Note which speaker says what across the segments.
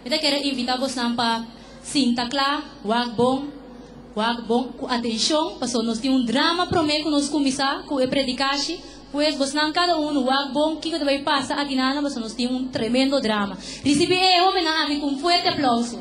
Speaker 1: Mi ta kere invitá bosnan pa sinta kla, wak bon, wak bon ku atenshon, pasobra nos tin un drama promé ku nos kuminsá ku e predikashi. Pues bosnan kada unu wak bon kiko ta bai pasa akinana, pasobra nos tin un tremendo drama. Risibí e hóbennan aki ku un fuerte aplouso.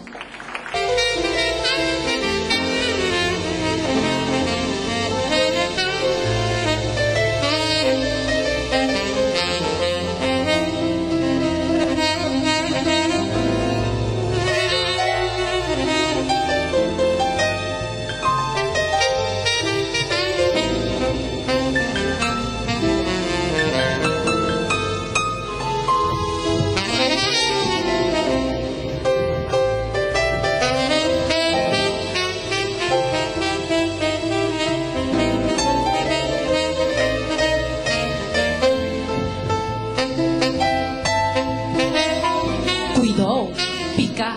Speaker 1: Kuidou, piká.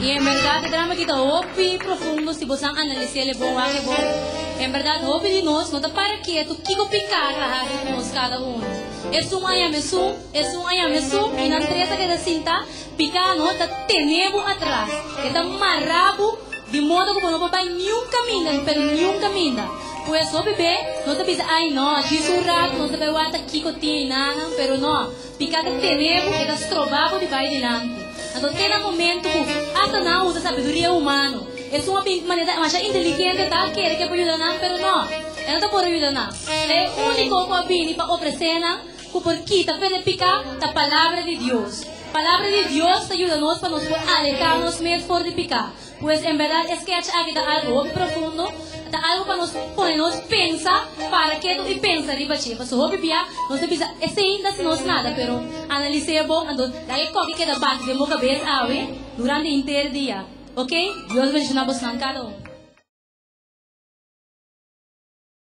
Speaker 1: I en bèrdat e drama aki ta hopi profundo si bosan analis'é bon wak e bon. En bèrdat hopi di nos no ta para ketu kiko piká ta hasi ku nos kada unu. Esun a yama esun, esun a yama esun i nan tres a keda sinta, piká no ta tene bo atras, e ta mara bo di modo ku bo no por bai niun kaminda, pero niun kaminda. Pues hopi be nos ta bisa ai no, djis un ratu nos ta bai wak ta kiko tin einanan, pero no. Piká ta tene bo, e ta stroba bo di bai dilanti. Anto te na momentu ku asta nan a usa sabiduria humano, esun a bin ku manera masha inteligente ta kere ku e por yuda nan, pero no, e no ta por a yuda nan. Ta e úniko ku a bini pa ofresé nan ku por kita fe de piká ta Palabra di Dios. Palabra di Dios ta yuda nos pa nos por alehá nos mes for di piká. Pues en berdad e sketch aki ta algo hopi profundo, ta algo pa nos pone nos pensa, para ketu y pensa riba dje. Pasobra hopi bia nos ta bisa esey ta si nos nada, pero analis'é bon, anto laga e koki keda bati den bo kabes awe durante henter dia. Ok? Dios bendiciona bosnan kada un.